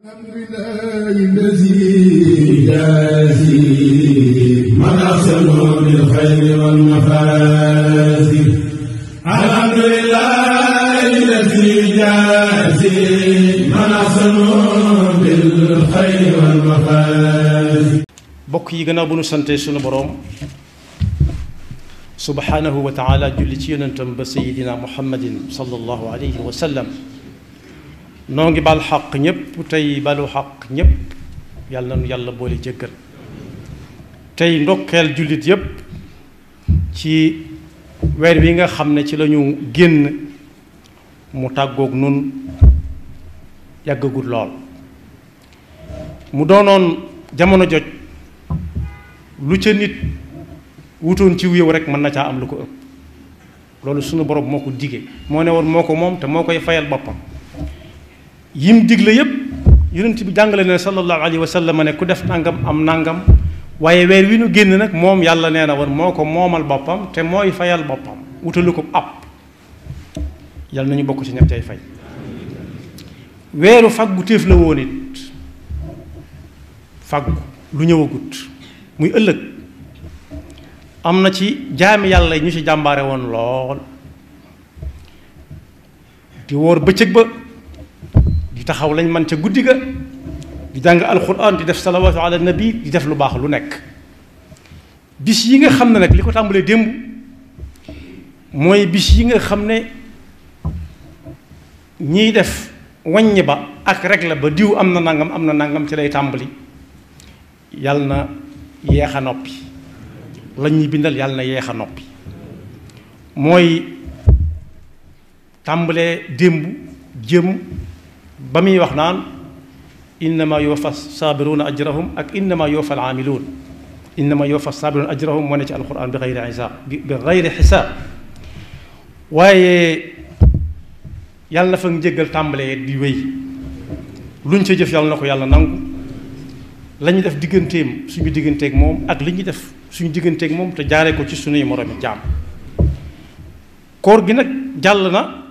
الحمد لله الذي يجازي من أحسن بالخير والمفازي. الحمد لله الذي يجازي من أحسن بالخير والمفازي. bokk yi gannaaw bu nu sante sunu boroom subhanahu wa taala julli ci yonentam ba sayidina muhammadin sallallahu alayhi wa sallam. noo ngi bal xaq ñépp tey balu xaq ñépp yàlla na nu yàlla boole jëggal tey ndokkeel jullit yépp ci weer wi nga xam ne ci lañu génn mu tàggoog nun yàggagul lool mu doonoon jamono joj lu ca nit wutoon ci wéew rek mën na caa am lu ko ëpp loolu sunu borom moo ko dige moo ne woon moo ko moom te moo koy fayal boppam yim digle yépp yonent bi jàngale ne sallallahu alayhi wa sallam ne ku def nangam am nangam waaye weer wi nu génn nag moom yàlla nee na woon moo ko moomal boppam te mooy fayal boppam wutalu ko ab yàlla nañu bokk ci ñam cay fay. weeru faggu téef la woon it faggu lu ñëwagut muy ëllëg am na ci jaami yàlla ñu ci jàmbaare woon lool di wóor bëccëg ba di taxaw lañ man ca guddi ga di jàng alquran di def salawaatu ala nabi di def lu baax lu nekk. bis yi nga xam ne nag li ko tàmbalee démb mooy bis yi nga xam ne ñiy def wàññi ba ak règle ba diw am na nangam ci lay tàmbali yàlla na yeex a noppi lañ ñuy bindal yàlla na yeex a noppi mooy tàmbalee démb jëm ba muy wax naan innama yuwaffa saabiruna ajrahum ak innama yuwaffa alaamiluun innama yuwaffa saabiruna ajrahum moo ne ci alquran bi xayri xisaab bi xayri xisaab waaye yàlla na fa njëggal tàmbalee di wéy luñ ca jëf yàlla na ko yàlla nangu la ñu def digganteem suñu digganteeg moom ak li ñu def suñu digganteeg moom te jaaree ko ci suñuy moroomi jaam. koor gi nag jàll na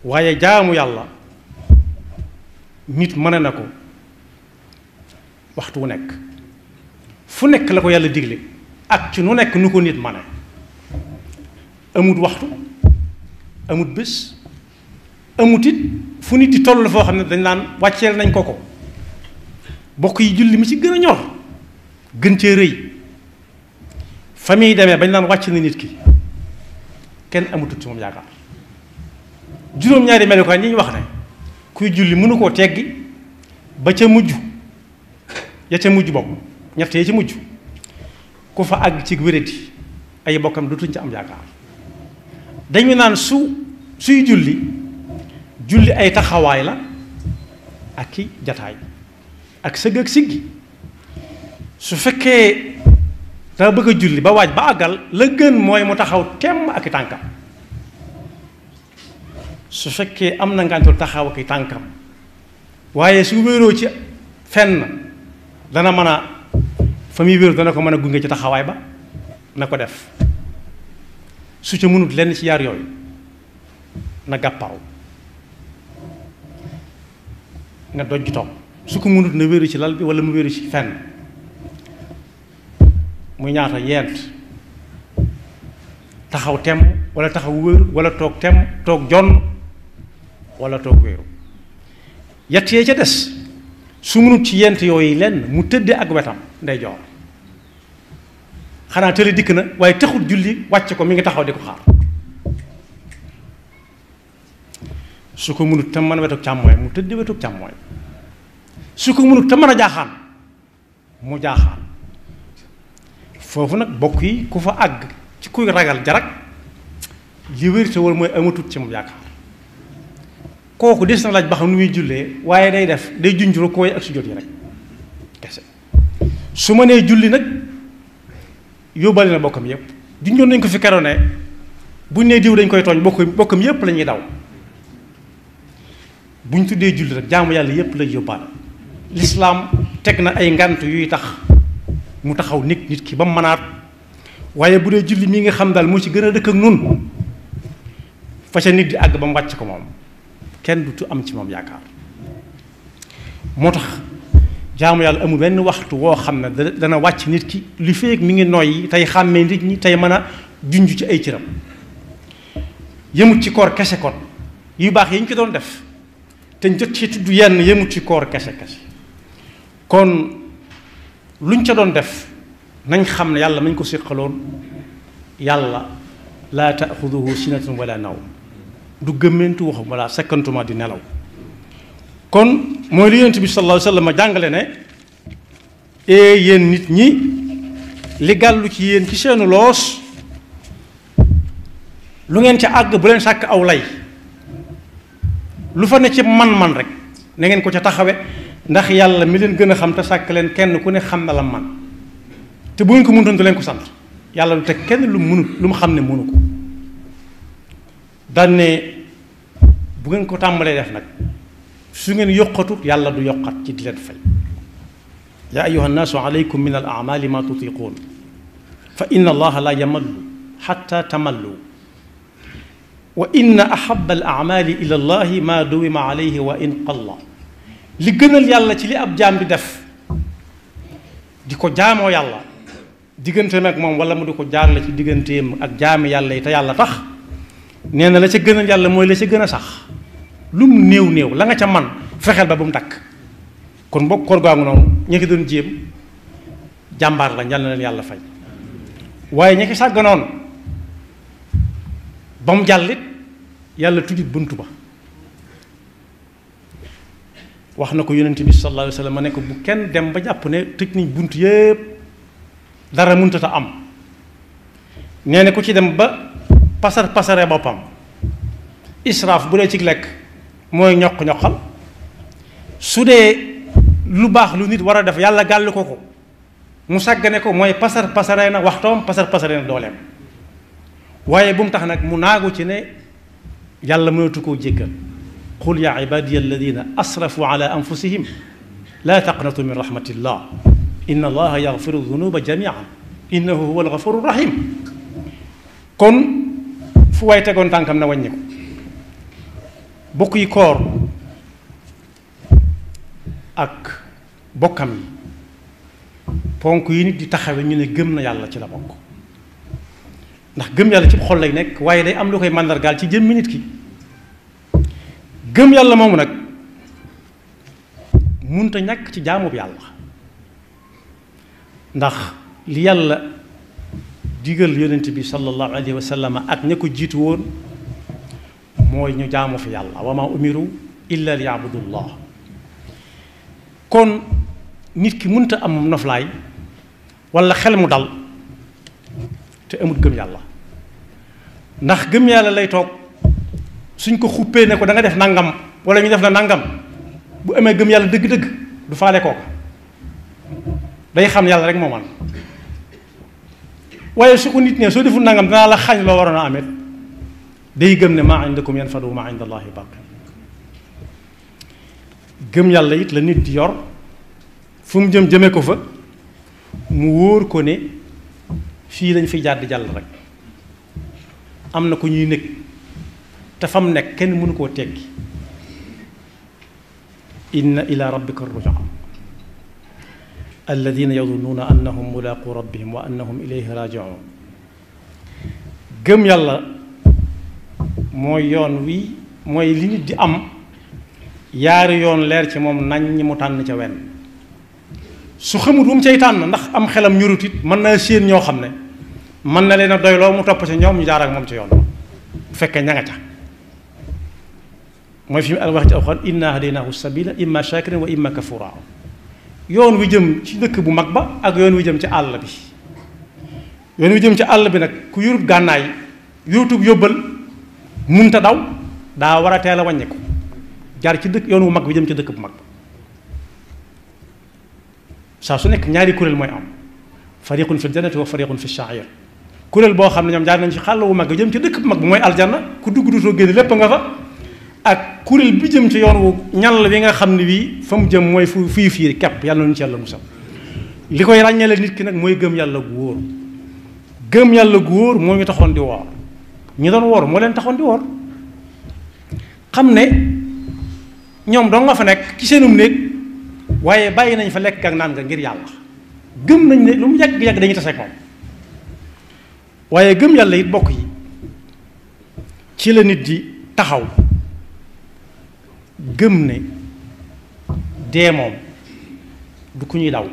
waaye jaamu yàlla nit mën na ko waxtu wu nekk fu nekk la ko yàlla digle ak ci nu nekk nu ko nit mane amut waxtu amut bés amut it fu nit di toll foo xam ne dañ naan wàcceel nañ ko bokk yi julli mi ci gën a ñor gën cee rëy fa muy demee bañ naan wàcc na nit ki kenn amutut ci moom yaakaar juróom-ñaari melukaan ñi ñu wax ne kuy julli mënu koo teggi ba ca mujj ya ca mujj bokk ñett ya ca mujj ku fa àgg ci wéradi ay bokkam dutuñ ca am yaakaar dañu naan suy julli ay taxawaay la ak ki jataay ak sëgg ak siggi su fekkee daa bëgg a julli ba waaj ba àggal la gën mooy mu taxaw temm ak i tànkam su fekkee am na ngantul taxaw ak i tànkam waaye su wéeroo ci fenn dana mën a fa muy wéeru dana ko mën a gunge ci taxawaay ba na ko def su ca mënut lenn ci yaar yooyu na gàppaaw nga doj toog su ko mënut na wéeru ci lal bi wala mu wéeru ci fenn muy ñaata yent taxaw tem wala taxaw wéeru wala toog tem toog jonn wala toog wéeru yett yee ca des su mënut ci yent yooyu lenn mu tëddee ak wetam ndey joor xanaa tële dikk na waaye taxut julli wàcc ko mi ngi taxaw di ko xaar su ko mënut tam mën a wetoog càmmooy mu tëddee wetoog càmmooy su ko mënut tam mën a jaaxaan mu jaaxaan foofu nag bokk yi ku fa àgg ci kuy ragal jarag li wérite wala mooy amatut ci moom yaakaar kooku des na laaj ba xam nu muy jullee waaye day junj rukkoo yi ak sujjóot yi rek kese su ma nee julli nag yóbbale na bokkam yépp junjoon nañ ko fi keroog ne buñ nee diw dañ koy tooñ bokkam yépp la ñuy daw buñ tuddee julli rek jaamu yàlla yépp lay yóbbaale lislaam teg na ay ngant yuy tax mu taxaw nit ki ba mu mënaat waaye bu dee julli mii nga xam daal moo ci gën a dëkk ak nun fa ca nit di àgg ba mu wàcc ko moom kenn dutu am ci moom yaakaar moo tax jaamu yàlla amul benn waxtu woo xam ne dana wàcc nit ki li feek mi ngi noyyi tey xàmmee nit ñi tey mën a junj ci ay cëram yëmut ci koor kese kon yu baax yi ñu ci doon def te jot ci tudd yenn yëmut ci koor kese kon luñ ca doon def nañ xam ne yàlla mañ ko séqaloon yàlla laa taaxuduhu sinatun wala nawm du gëmmentu waxu wala sekkantuma di nelaw kon mooy li yonent bi sallallahu alayhi wa sallam jàngale ne yéen nit ñi li gàllu ci yéen ci seenu loos lu ngeen ca àgg bu leen sàkk aw lay lu fa ne ci man-man rek na ngeen ko ca taxawe ndax yàlla mi leen gën a xam te sàkk leen kenn ku ne xam na la man te bu ngeen ko mënutoon du leen ko sant yàlla lu teg kenn lu mu mënut lu mu xam ne mënu ko daan ne bu ngeen ko tàmbalee def nag su ngeen yokkatu yàlla du yokkat ci di leen fay yaa ayuha nnaasu alaykum min al amali ma tutiquun fa inna allaha la yamallu xatta tamallu wa inna ahaba al amali ila allahi ma duwima alayhi wa in qalla li gënal yàlla ci li ab jaam bi def di ko jaamoo yàlla digganteem ak moom wala mu di ko jaarale ci digganteem ak jaami yàlla yi te yàlla tax nee na la ca gënal yàlla mooy la ca gën a sax lu mu néew néew la nga ca man fexeel ba bu mu dakk kon boog koor gaangu noonu ñi ki doon jéem jàmbaar la yal na leen yàlla fay waaye ñi ki sàgganoon ba mu jàllit yàlla tujjit buntu ba wax na ko yonent bi sallallahu alayhi wa sallam ma ne ko bu kenn dem ba jàpp ne tëj nañ bunt yépp dara mënut a am nee na ku ci dem ba pasare boppam israaf bu dee ci lekk mooy ñoq-ñoqal su dee lu baax lu nit war a def yàlla gàll ko mu sàggane ko mooy pasare na waxtoom pasare na dooleem waaye bu mu tax nag mu naagu ci ne yàlla mënatu koo jéggal qul yaa ibadiya alladina asrafu ala anfusihim laa taqnatu min rahmatillah inna allaha yaxfiru dunuba jamian innahu huwa algafuru rahim kon fu waay tegoon tànkam na wàññi ko bokk yi koor ak bokkam yi ponk yi nit di taxawe ñu ne gëm na yàlla ci la bokk ndax gëm yàlla ci xol lay nekk waaye day am lu koy màndargaal ci jëmmi nit ki gëm yàlla moomu nag munta ñàkk ci jaamub yàlla ndax li yàlla digal yonent bi sallallahu alayhi wa sallam ak ña ko jiitu woon mooy ñu jaamu fi yàlla wa ma umiru illa li yabudullah kon nit ki munta am noflaay wala xel mu dal te amut gëm yàlla ndax gëm yàlla lay toog suñ ko xuppee ne ko da nga def nangam wala ñu def la nangam bu amee gëm yàlla dëgg-dëgg du faale kooka day xam yàlla rek moo man waaye su ko nit ne soo deful nangam danaa la xañ loo waroon a amet day gëm ne maa indakum yanfadu wa maa inda allahi baqi gëm yàlla it la nit di yor fu mu jëme ko fa mu wóor ko ne fii lañ fiy jàdd jàll rek am na ko ñuy nekk te fam nekk kenn mënu koo teggi inna ila rabbika rujaa alladina yadunnuuna annahum mulaaqu rabbihim wa annahum ilayhi rajiun gëm yàlla mooy yoon wi mooy li nit di am yaari yoon leer ci moom nañ ñi mu tànn ca wenn su xamut bu mu cay tànn ndax am xelam ñurut it mën na séen ñoo xam ne mën na leen a doyloo mu topp ca ñoom ñu jaar ak moom ca yoon bu fekkee ña nga ca mooy fi mu al wax ci alxuraan inna hadaynaahu sabila imma shakiran wa imma kafura yoon wi jëm ci dëkk bu mag ba ak yoon wi jëm ci àll bi yoon wi jëm ci àll bi nag ku yurut gànnaay yurutub yóbbal munta daw daa war a teel a wàññi ko jaar ci dëkk yoon wu mag bi jëm ci dëkk bu mag ba saa su nekk ñaari kuréel mooy am fariqun fi ljannati wa fariqun fi sha'ir kuréel boo xam ne ñoom jaar nañ ci xàll wu mag bi jëm ci dëkk bu mag bi mooy aljanna ku dugg dutoo génn lépp nga fa ak kuréel bi jëm ci yoon wu ñal wi nga xam ne bii fa mu jëm mooy fu fii kepp yàlla nañu ci yàlla musal li koy ràññale nit ki nag mooy gëm yàlla gu wóor gëm yàlla gu wóor moo ñu taxoon di woor ñi doon woor moo leen taxoon di woor xam ne ñoom doo nga fa nekk ci seenum néeg waaye bàyyi nañ fa lekk ak naan nga ngir yàlla gëm nañ ne lu mu yàgg-yàgg dañuy tase ak moom waaye gëm yàlla it bokk yi ci la nit di taxaw gëm ne dee moom du ku ñuy daw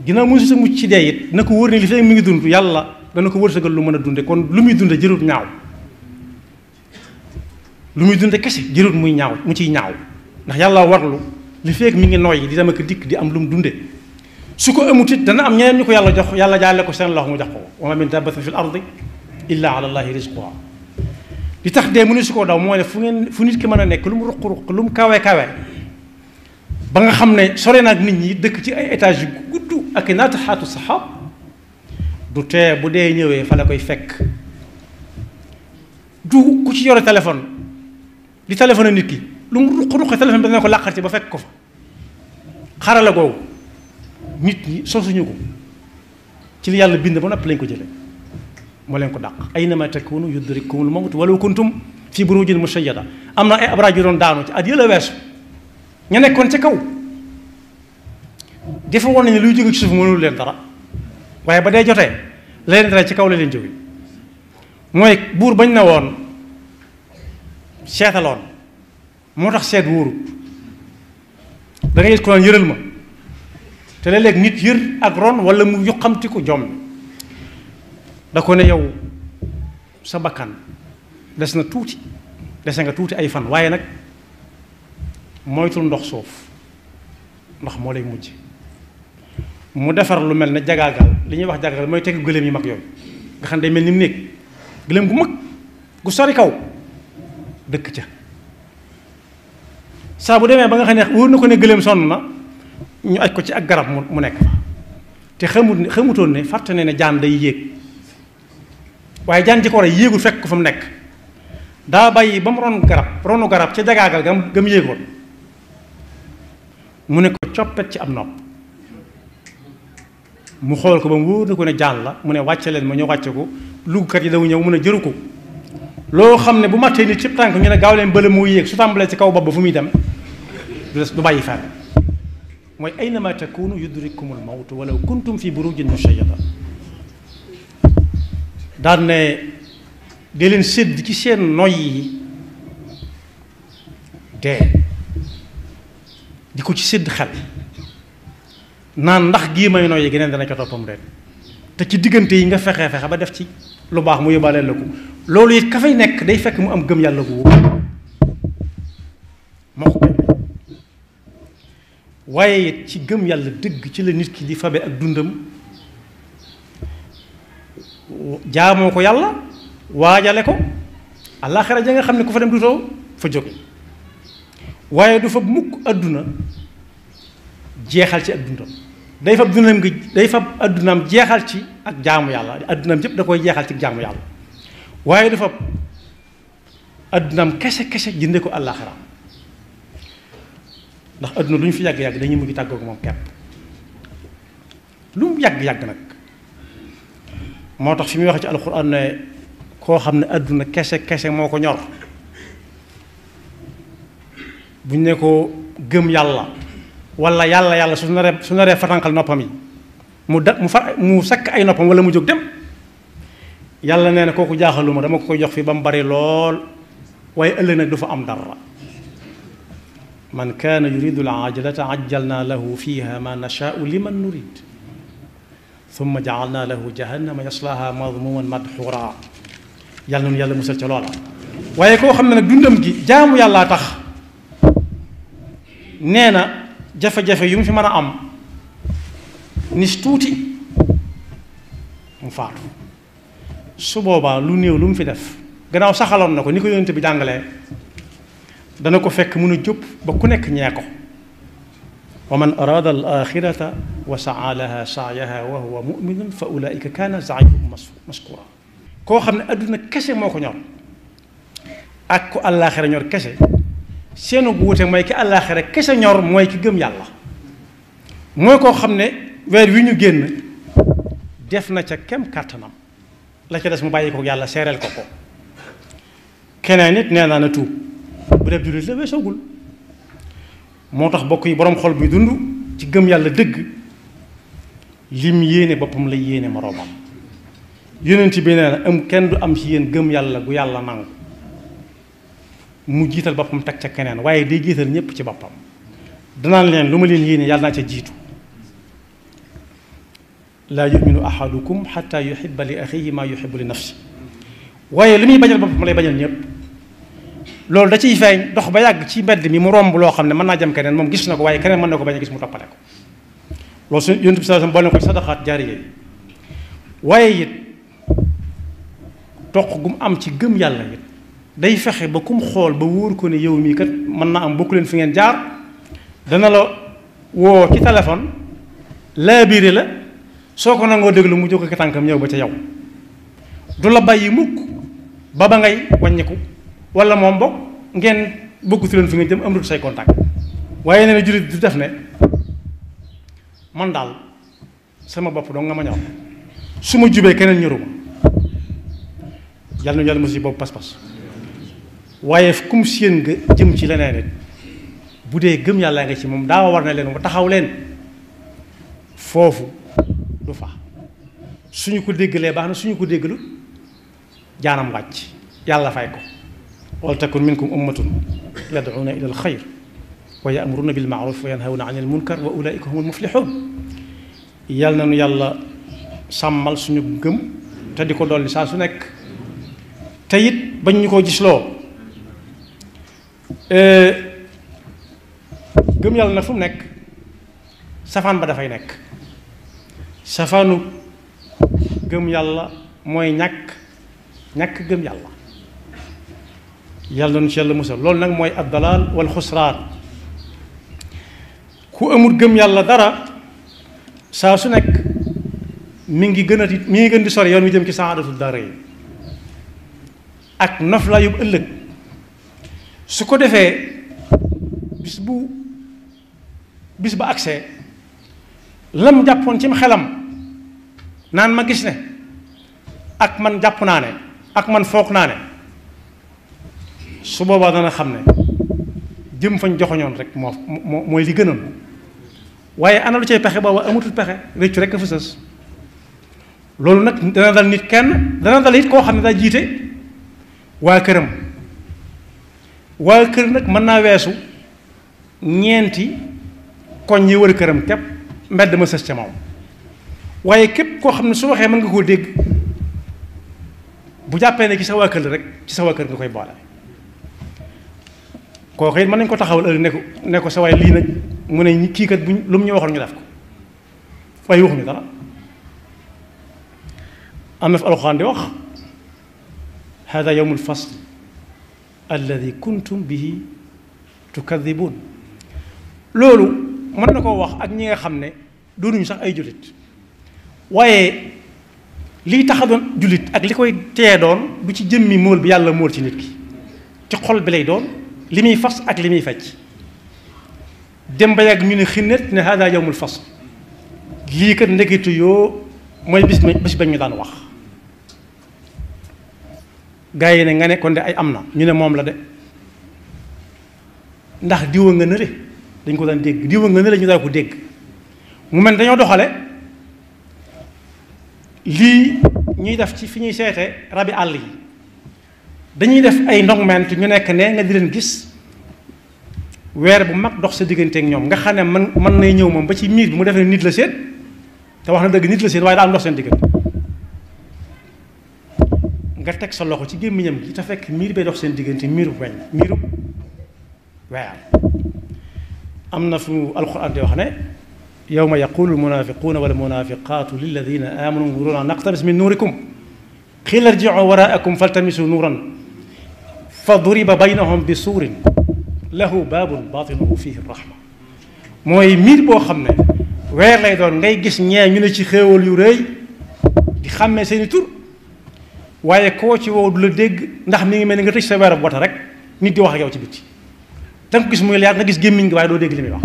ginnaaw mu sa mucc ci dee it na ko wër ne li fekk mi ngi dund yàlla dana ko wërsëgal lu mën a dunde kon lu muy dunde jërut ñaaw lu muy dunde kese jërut muy ñaaw mu ciy ñaaw ndax yàlla warlu li fekk mi ngi noyyi di dama ko dikk di am lu mu dunde su ko amut it dana am ñeneen ñu ko yàlla jox yàlla jaale ko seen loxo mu jox ko wa ma min dabbatin fil ardi illa ala allahi rizquha li tax dee mu ne su koo daw moo ne fu nit ki mën a nekk lu mu ruq-ruq lu mu kawe kawe ba nga xam ne sore naag nit ñi dëkk ci ay étage yu gudd ak naataxaatu saxaab du tee bu dee ñëwee fa la koy fekk du ku ci yore téléphone di téléphone nit ki lu mu ruq-ruqe téléphone bi dana ko làqar ci ba fekk ko fa xarala googu nit ñi sosuñu ko ci li yàlla bind ba noppi lañ ko jële moo leen ko dàq aynama takunu yudrikkumul mawt walaw kuntum fi burujin mushayyada am na ay abraaj yu doon daanu ci at yëla weesu ña nekkoon ca kaw defe woon nañu luy jóge ci suuf mënul leen dara waaye ba dee jotee la leen dara ci kaw la leen jóge mooy buur bañ na woon seetaloon moo tax seet wóorut da ngay gis ko naan yëral ma te léeg-léeg nit yër ak ron wala mu yuqamti ko jom da ko ne yow sa bakkan des na tuuti dese nga tuuti ay fan waaye nag moytul ndox suuf ndox moo lay mujj mu defar lu mel ne jagaagal li ñuy wax jagaagal mooy teg gëléem yi mag yooyu nga xam ne day mel ni mu néeg gëléem gu mag gu sori kaw dëkk ca saa bu demee ba nga xam ne wóor na ko ne gëléem sonn na ñu aj ko ci ak garab mu nekk fa te xamutoon ne fàtte ne jaan day yéeg waaye jaan ji ko war a yéegul fekk ko fa mu nekk daa bàyyi ba mu ronu garab ca jagaagal gam yéegoon mu ne ko coppet ci am nopp mu xool ko ba mu wóor na ko ne jaan la mu ne wàcce leen ma ñu wàcce ko lugkat yi daw ñëw mu ne jëru ko loo xam ne bu mattee nit ci tànk ñu ne gaaw leen bële moo yéeg su tàmbalee ci kaw bopp ba fu muy dem du bàyyi fenn mooy aynama takunu yudrikkumul mawt walaw kuntum fi burujin mushayyada daan ne dee leen sédd ci seen noy yi dee di ko ci sédd xel naan ndax gii may noyyi geneen dana ca toppam ren te ci diggante yi nga fexe ba def ci lu baax mu yóbbaaleel la ko loolu it ka fay nekk day fekk mu am gëm yàlla gu moo ko waaye it ci gëm yàlla dëgg ci la nit ki di fabe ak dundam jaamoo ko yàlla waajale ko àllaaxira ja nga xam ne ku fa dem dutoo fa jóge waaye du fa mukk àdduna jeexal ci ak dundam day fab àddunaam jeexal ci ak jaamu yàlla àddunaam yëpp da koy jeexal ci jaamu yàlla waaye du fab àddunaam kese jënde ko àllaaxira ndax àdduna lu ñu fi yàgg-yàgg dañuy mujj tàggoog moom kepp lu mu yàgg-yàgg nag moo tax fi muy wax ci alxuraan ne koo xam ne àdduna kese moo ko ñor buñ ne ko gëm yàlla wala yàlla su naree fatanqal noppam yi mu sakk ay noppam wala mu jóg dem yàlla nee na kooku jaaxaluma dama ko koy jox fii ba mu bari lool waaye ëllëg nag du fa am dara man kaana yuridu al-aajilata ajjalna lahu fiha ma nashaau liman nurid thumma jaalna lahu jahannama yaslaha madmuman madxura yàlla noonu yàlla musal ca loola waaye koo xam ne nag dundam gi jaamu yàllaa tax nee na jafe-jafe yu mu fi mën a am nis tuuti mu faatu su boobaa lu néew lu mu fi def gannaaw saxaloon na ko ni ko yonent bi jàngalee dana ko fekk mun a jóg ba ku nekk ñee ko wa man arada al axirata wa saa laha saayaha wa huwa muminun fa ulaika kaana saayuhum maskura koo xam ne adduna kese moo ko ñor ak ku àllaaxira ñor kese seenu wuute mooy ki àllaaxira kese ñor mooy ki gëm yàlla mooy koo xam ne weer wi ñu génn def na ca kem kàttanam la ca des mu bàyyi ko yàlla seereel ko keneen nit nee naa na tuub bu def jullit la weesoogul moo tax bokk yi boroom xol buy dund ci gëm yàlla dëgg lim yéene boppam la yéene moroomam yonent bi nee na kenn du am ci yéen gëm yàlla gu yàlla nangu mu jiital boppam teg ca keneen waaye day jiital ñépp ci boppam danaan leen lu ma leen yéene yàlla naa ca jiitu laa yuminu ahadukum xatta yuhibba li axihi maa yuhibbu li nafsi waaye li muy bañal boppam lay bañal ñépp loolu da ciy feeñ dox ba yàgg ci mbedd mi mu romb loo xam ne mën naa jëm keneen moom gis na ko waaye keneen mën na ko bañ a gis mu toppale ko loolu su Yonent bi sallallahu alayhi wasallam boole ko ci sadaqaat jaariya waaye it toq gu mu am ci gëm yàlla it day fexe ba kum xool ba wóor ko ne yow mii kat mën naa am bokku leen fi ngeen jaar dana la woo ci téléphone laabiire la soo ko nangoo déglu mu jóg ak tànkam ñëw ba ca yow du la bàyyi mukk ba ngay wàññiku wala moom bokk ngeen bokkutu leen fi ngeen jëm amul say contact waaye nee na jullit du def ne man daal sama bopp doo nga ma ñor su ma jubee keneen ñoruma yàlla na yàlla mosi boobu pas-pas waaye kum séen nga jëm ci leneen it bu dee gëm yàlla nga ci moom daa war na leen mu taxaw leen foofu du fa suñu ko déggalee baax na suñu ko déggalu jaanam wàcc yàlla fay ko wal takun minkum ummatun yad'una ila al xayr wa ya'muruna bil ma'ruf wa yanhawna 'anil munkar wa ulaika humul muflihun yàlla na nu yàlla sàmmal suñu gëm te di ko dolli saa su nekk te it bañ ñu ko gisloo gëm yàlla nag fu mu nekk safaan ba dafay nekk safaanu gëm yàlla mooy ñàkk gëm yàlla yàlla nu ci yàlla musal loolu nag mooy ad dalal wal xusraan ku amul gëm yàlla dara saa su nekk mi ngi gën di sori yoon wi jëm ci saadatul daarayn ak nof la yóbbu ëllëg su ko defee bis ba agsee lam jàppoon cim xelam naan ma gis ne ak man jàpp naa ne ak man foog naa ne su boobaa dana xam ne jëm fañ joxoñoon rek mooy li gënoon waaye ana lu cay pexe booba amatul pexe réccu rek a fa sës loolu nag dana dal nit kenn dana dal it koo xam ne daa jiite waa këram waa kër nag mën naa weesu ñeenti koñ yi wër këram képp mbedd ma sës ca moom waaye képp koo xam ne su waxee mën nga koo dégg bu jàppee ne ci sa waa kër rek ci sa waa kër nga koy boole kooku it mën nañ ko taxawal ëllëg ne ko sa waay lii nag mu ne kii kat buñ lu mu ñu waxoon ñu def ko waaye waxuñu dara am na fi alxuraan di wax hada yawmul fasl alladi kuntum bihi tukadibuun loolu mën na koo wax ak ñi nga xam ne doonuñu sax ay jullit waaye liy tax a doon jullit ak li koy teye doon du ci jëmmi móol bi yàlla móol ci nit ki ci xol bi lay doon li muy fas ak li muy fecc dem ba yàgg ñu ne xinnet ne hada yawmul fasl lii kat ndekitu yoo mooy bis ba ñu daan wax gaa yi ne nga ne kon de ay am na ñu ne moom la de ndax diwa nga nële dañ ko daan dégg diwa nga nële ñu daan ko dégg mu mel dañoo doxale lii ñuy def ci fi ñuy seete rabi àll yi dañuy def ay ndongment ñu nekk ne nga di leen gis weer bu mag dox sa digganteek ñoom nga xam ne mën nay ñëw moom ba ci miir bi mu defee nit la seet te wax na dëgg nit la seet waaye daa am dox seen diggante nga teg sa loxo ci gémmiñam gi te fekk miir bay dox seen diggante miiru weer am na fu alquran di wax ne yawma yaqulu almunafiquuna walmunafiqatu lilladina amanu nuruna naqtabis min nuurikum qila irji'u waraakum faltamisu nuuran fa duriba baynahum bi suurin lahu baabun baatinuhu fihi rahma mooy miir boo xam ne weer lay doon ngay gis ñee ñu ne ci xéewal yu rëy di xàmmee seeni tur waaye koo ci wow du la dégg ndax mi ngi mel ni nga tëj sa weerab wata rek nit di wax ak yow ci bitti da nga ko gis muy leer nga gis gémmiñ gi waaye doo dégg li muy wax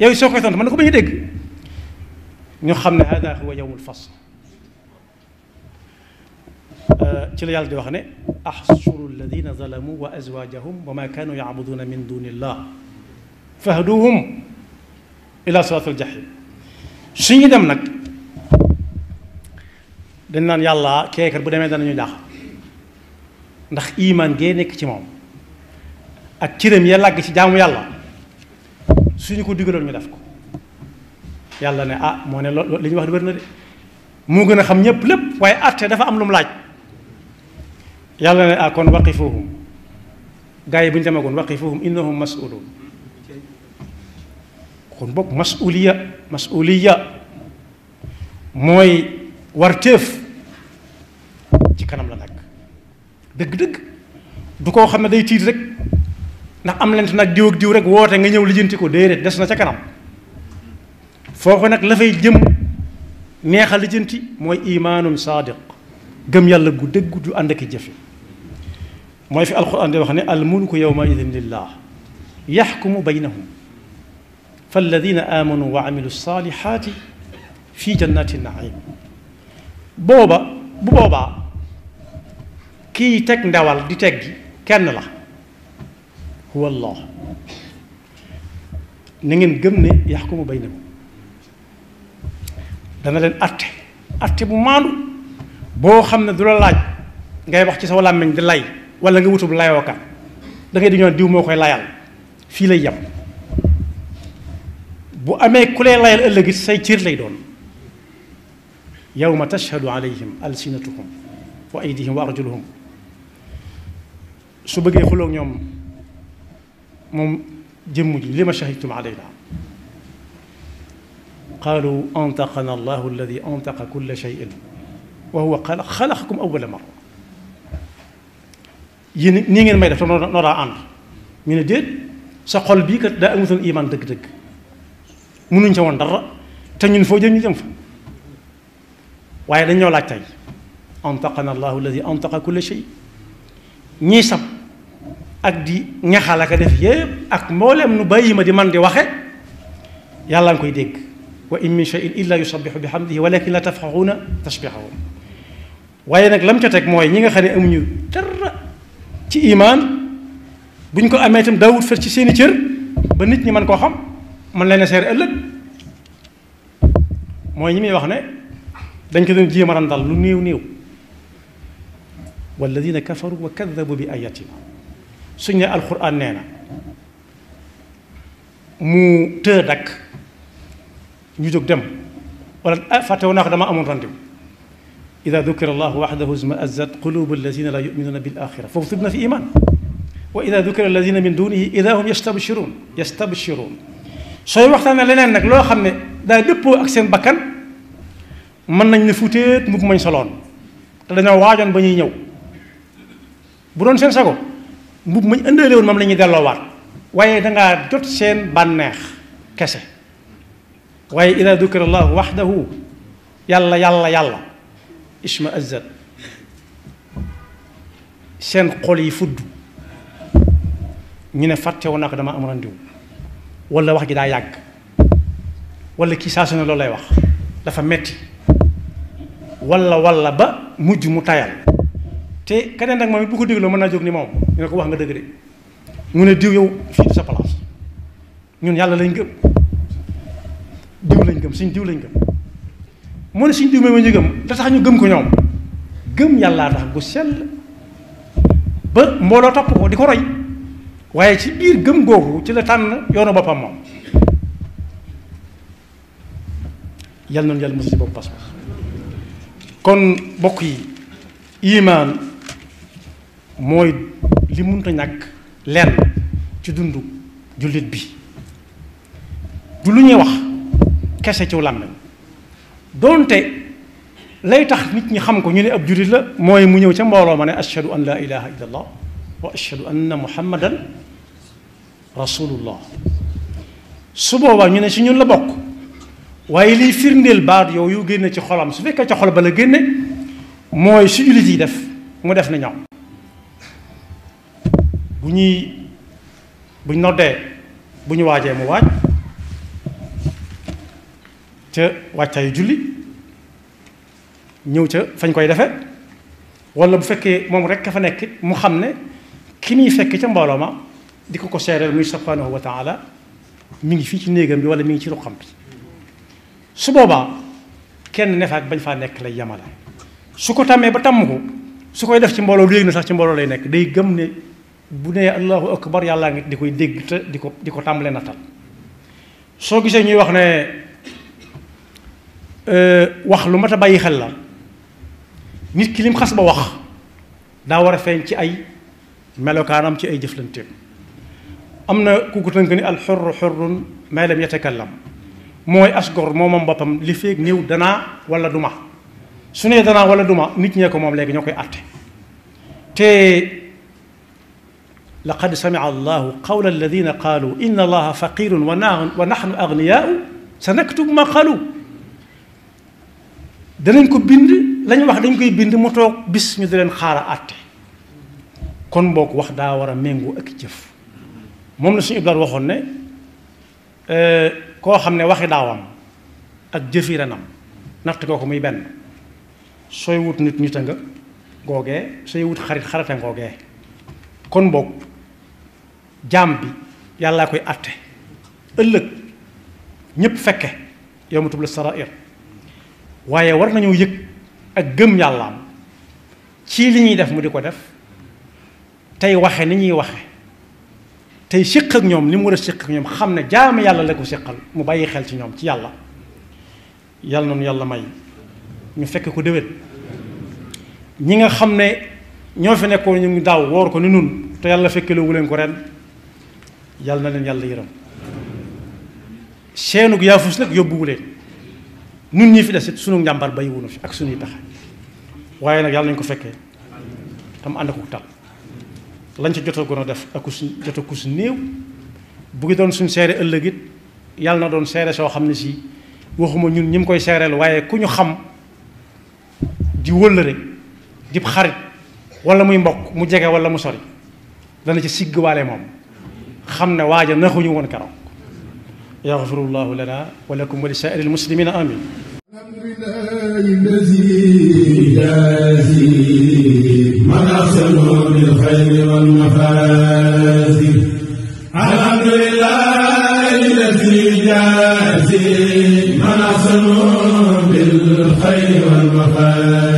yow soo koy tontu mën na ko bañ a dégg ñu xam ne hada huwa yawmul fasl ci la yàlla di wax ne ahshuru alladina zalamu wa azwajahum wa ma kanu yacbuduna min duni illah fahduhum ila siratal jahim suñu dem nag dañ naan yàlla keekar bu demee danañu jaax ndax iman gee nekk ci moom ak cëram ya làgg ci jaamu yàlla suñu ko digaloon ñu def ko yàlla ne ah moo ne loolu li ñuy wax di wér na de moo gën a xam ñëpp lépp waaye atte dafa am lu mu laaj yàlla ne ah kon waqifuhum gaa yi bu ñu demagoon waqifuhum innahum mas'ulun kon boog masuliya mooy warteef ci kanam la nag dëgg-dëgg du koo xam ne day tiit rek ndax am lent nag diw ak diw rek woote nga ñëw lijjanti ko déedéet des na ca kanam foofu nag la fay jëm neexal lijjanti mooy imaanun saadiq gëm yàlla gu dëggu du ànd ak i jëfe mooy fi alquran di wax ne al mulku yawma idin lillah yaxkumu baynahum falladina amanu wa amilu salihati fi jannati naim bu boobaa kii teg ndawal di teg gi kenn la huwa allah na ngeen gëm ne yaxkumu baynahum dana leen atte bu maandu boo xam ne du la laaj ngay wax ci sa làmmiñ di lay wala nga wutub layookat da ngay di ñoon diw moo koy layal fii lay yem bu amee ku lay layal ëllëgit say cër lay doon yawma tashhadu alayhim alsinatuhum wa aydihim wa arjuluhum su bëggee xuloog ñoom moom jëmm ji li ma shahidtum alayna qaalu antaqana allahu alladi antaqa kulla shay'in wa huwa xalaqakum awwala marra yéen nii ngeen may def te noo daa ànd ñu ne déet sa xol bii kat daa amutoon iman dëgg-dëgg mënuñ ca woon dara te ñun foo jëm ñu jëm fa waaye dañ ñoo laaj tey antaqana allahu alladi antaqa kulla shay ñii sab ak di ñaxal ak a def yépp ak mboolem nu bàyyi ma di man di waxe yàlla nga koy dégg wa in min shay'in illa yusabbihu bihamdihi walakin la tafqahuna tasbihahum waaye nag lam ca teg mooy ñi nga xam ne amuñu dara ci imaan buñ ko amee itam daawut fer ci seeni cër ba nit ñi mën koo xam man leen a seer ëllëg mooy ñi muy wax ne dañ ko doon jéem a randal lu néew walladina kafaru wa kadabu bi ayatina suñ ne alquran nee na mu tëë dakk ñu jóg dem wala fàtte woon naa ko dama amoon randiw ida dukira allahu waxdahu izmaazat qulubu alladina la yuminuna bil axira foofu tudd na fi iman wa ida dukira alladina min dunihi ida hum yastabshirun sooy waxtaane leneen nag loo xam ne daa dëppoo ak seen bakkan mën nañ ne futeet mbubb mañ soloon te dañoo waajoon ba ñuy ñëw bu doon seen sago mbubb mañ ëndaale woon moom la ñuy delloowaat waaye dangaa jot seen bànneex kese waaye ida dukira allahu waxdahu yàlla isma azat seen xol yi fudd ñu ne fàtte woon naa ko dama am randiw wala wax ji daa yàgg wala kii saa su ne loolu lay wax dafa metti wala ba mujj mu tayal te keneen nag moom it bu ko dégloo mën naa jóg ni moom ñu ne ko wax nga dëgg de mu ne diw yow fii sa place ñun yàlla lañ gëm diw lañ gëm suñ diw lañ gëm moo ne suñ diw mooy ñu gëm da tax ñu gëm ko ñoom gëm yàllaa tax gu sell ba mbooloo topp ko di ko roy waaye ci biir gëm googu ci la tànn yoonu boppam moom yal nañu yàlla mosi ci bopp pas-pas kon bokk yi imaan mooy li mënta ñàkk lenn ci dundu jullit bi du lu ñuy wax kese ci làmmiñ doonte lay tax nit ñi xam ko ñu ne ab jullit la mooy mu ñëw ca mbooloo ma ne ashhadu an la ilaha illa allah wa ashhadu anna muhammadan rasulullah su boobaa ñu ne si ñun la bokk waaye liy firndeel baat yow yu génne ci xolam su fekkee ca xol ba la génne mooy su jullit yi def mu def na ñoom buñ noddee bu ñu waajee mu waaj ca wàccaayu julli ñëw ca fañ koy defe wala bu fekkee moom rek ka fa nekk mu xam ne ki muy fekk ca mbooloo ma di ko seereel muy subhanahu wa taala mi ngi fii ci néegam bi wala mi ngi ci ruqam bi su boobaa kenn ne fa ak bañ faa nekk lay yamale su ko tàmmee ba tàmm ko su koy def ci mbooloo léegi na sax ci mbooloo lay nekk day gëm ne bu nee allahu akbar yàllaa ngi di koy dégg te di ko tàmbalee nattal soo gisee ñuy wax ne wax lu mat a bàyyi xel la nit ki lim xas ba wax daa war a feeñ ci ay melokaanam ci ay jëflanteem am na ku ko tënk ni al xurru xurrun ma lam yatakallam mooy asgor moomam boppam li feeg néew danaa wala duma su nee danaa wala duma nit ñee ko moom léegi ñoo koy àtte te laqad samia allahu qawla alladina qaalu inna allaha faqirun wa nahnu agniyaau sa naktubu ma qaalu danañ ko bind lañ wax dañ koy bind mu toog bis ñu di leen xaara àtte kon boog wax daa war a méngoo ak jëf moom la suñu iblaat waxoon ne koo xam ne waxi daawam ak jëfi renam natt koo ko muy benn sooy wut nit a nga googee sooy wut xarit xarate ngoogee kon boog jaam bi yàllaa koy àtte ëllëg ñépp fekke yawma tubla sarair waaye war nañoo yëg ak gëm yàllaam ci li ñuy def mu di ko def tey waxe ni ñuy waxe tey séq ak ñoom li mu war a séq ak ñoom xam ne jaam yàlla la ko séqal mu bàyyi xel ci ñoom ci yàlla yàlla noonu yàlla may ñu fekk ko déwén ñi nga xam ne ñoo fi nekkoon ñu ngi daaw woor ko ni nun te yàlla fekkeloowu leen ko ren yàlla na leen yàlla yërëm seenug yaafus nag yóbbuwu leen nun ñi fi des it sunu njàmbar bay wunu fi ak sunuy pexe waaye nag yàlla nañu ko fekkee tam ànd ko tal lañ ca jotoo gën a def ak jota kus néew bu ngi doon suñ seere ëllëg it yàlla na doon seere soo xam ne si waxuma ñun ñi mu koy seereel waaye ku ñu xam di wëllëre di xarit wala muy mbokk mu jege wala mu sori dana ci sigg waale moom xam ne waaja naxuñu woon keroog yaxfirullahu lana wa lakum wa li saa'iril muslimina amin alhamdulillahi allazi jazi man ahsanu bil khayri wal mafazi alhamdulillahi allazi jazi man ahsanu bil khayri wal mafazi